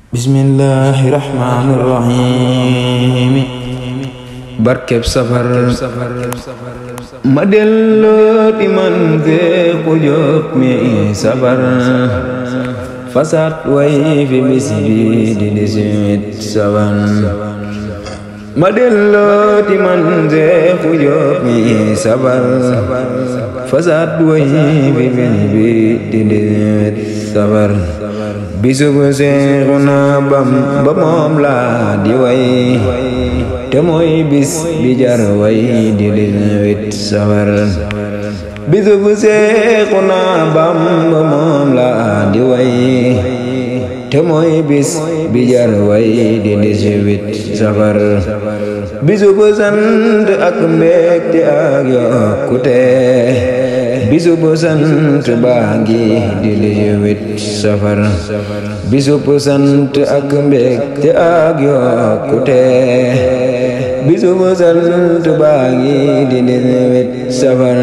bismillahi rahmani rahim barkeb safar ma dellooti man Seexu Jóob mi safar fasaat way fi bis bi di 18 safar ma dellooti man Seexu Jóob mi safar fasaat way fi bis bi di 18 safar bisub Seexuna Bamba moom laa di way te mooy bis bi jar way di 18 safar bisub Seexuna Bamba moom laa di way te mooy bis bi jar way di 18 safar bisub sant ak mbégte ak yokkute bisub sant baa ngi di 18 safar bisub sant ak mbégte ak yokkute bisub sant baa ngi di 18 safar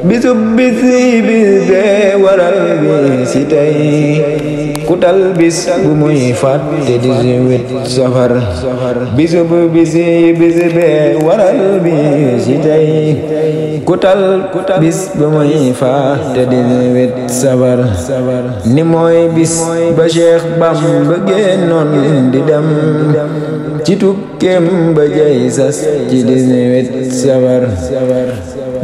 bisub bis bee waral bis tey ku tal bis bu muy fàtte 18 safar bisub bis bee waral bis tey ku tal bis bu muy fàtte 18 safar ni mooy bis ba Cheikh Bamba génnoon di dem ci tukkeem ba jay sas ci 18 safar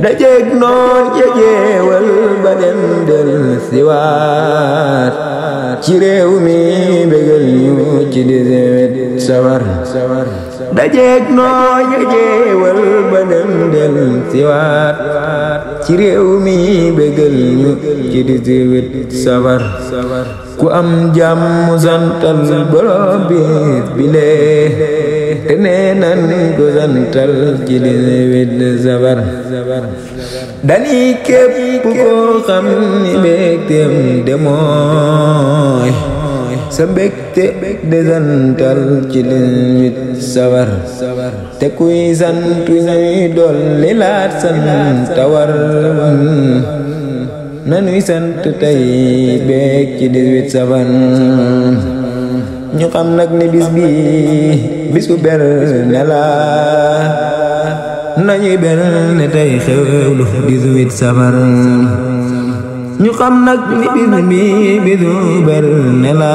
dajeek noon ca jeewal ba dem del siwaat ci réew mi bégal ñu ci 18 safar dajeek noon ca jeewal ba dem del siwaat ci réew mi bégal ñu ci 18 safar ku am jàmm santal borom bis bile te nee nan ko santal ci 18 safar dani képp koo xam ni mbégteem de mooy sa mbégte de santal ci 18 safar te kuy sant ñuy dolli laat sant war nanuy sant tey beeg ci 18 safar ñu xam nag ne bis bi bisu berne la nañuy berne tey xewlu 18 safar ñu xam nag ni bis bi bisu berne la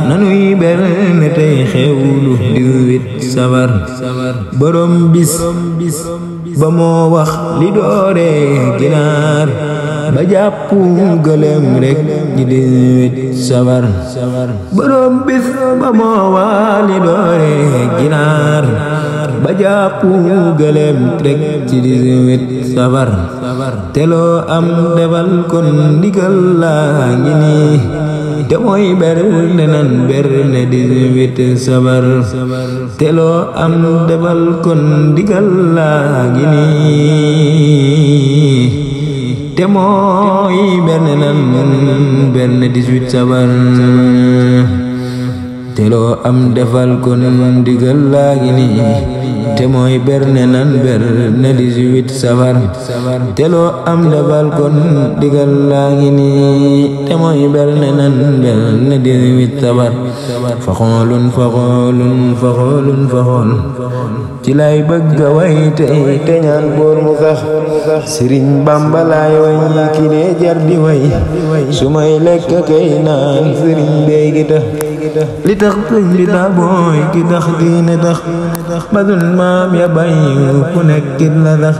nañuy berne tey xewlu 18 safar borom bis ba moo wax li doore ginaar ba jàpp gëlëm rek ci 18 safar borom bis ba moo wax li doore ginaar ba jàpp gëlëm rek ci 18 safar te loo am defal kon ndigal laa ngi nii te mooy berne nan berne 18 safar te loo am defal kon ndigal laa ngi nii te mooy berne nan berne 18 safar te loo am defal kon ndigal laa ngi nii te mooy berne nan berne 18 safar te loo am defal kon ndigal laa ngi nii te mooy berne nan berne 18 safar fa xoolun fa xoolun fa xoolun fa xool ci lay bëgg a way tey te ñaan boor mu sax Sëriñ Bamba laay way ki lee jar di way su may lekk kay naan sëriñ bey gi tax li tax sëñ bi daa booy ki tax diine tax badul maam ya bàyyi ku nekkit la tax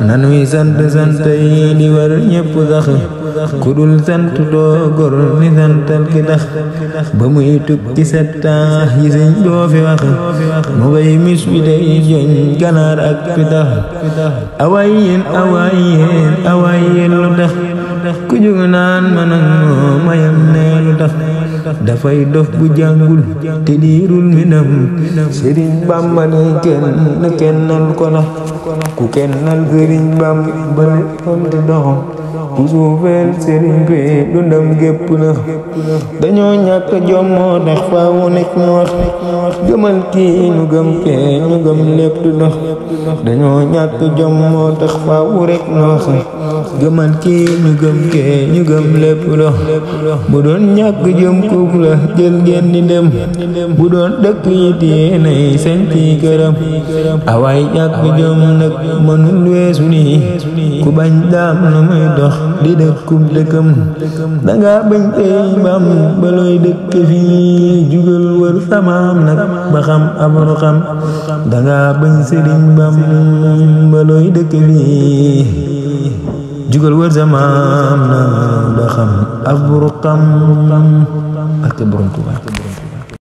nanuy sant yi di war ñépp sax ku dul sant doo gor ni santal ki tax ba muy tukki settaax yi sëñ doo fi wax mu bay mis wi day joñ ganaar ak pitax awayeen lu tax ku jóg naan man ak moo mayam ne lu tax dafay dof bu jàngul te diirul minam Sëriñ Bamba ne kennal ko la ku kennal Sëriñ Bamba léppam di doxam ku suufeel sëriñ bi dundam gépp na dañoo ñàkk jom moo tax faawu nekk ñu wax gëmal kii ñu gëm kee ñu gëm lépp du dox dañoo ñàkk jom moo tax faawu rek ñu wax gëmal kii ñu gëm kee ñu gëm lépp dox bu doon ñàkk jom kuuk la jël ngeen di dem bu doon dëkk yi yéenay sañ ci këram awaay ñàkk jom nag mënul weesu nii ku bañ daam na muy dox di dëkkub dëkkam danga bañ tey bam ba looy dëkk fii jugal wër samaam nag ba xam abru xam danga bañ sëriñ bam ba looy dëkk fii jugal wër samaam nag ba xam abru xam ak borom Tuubaa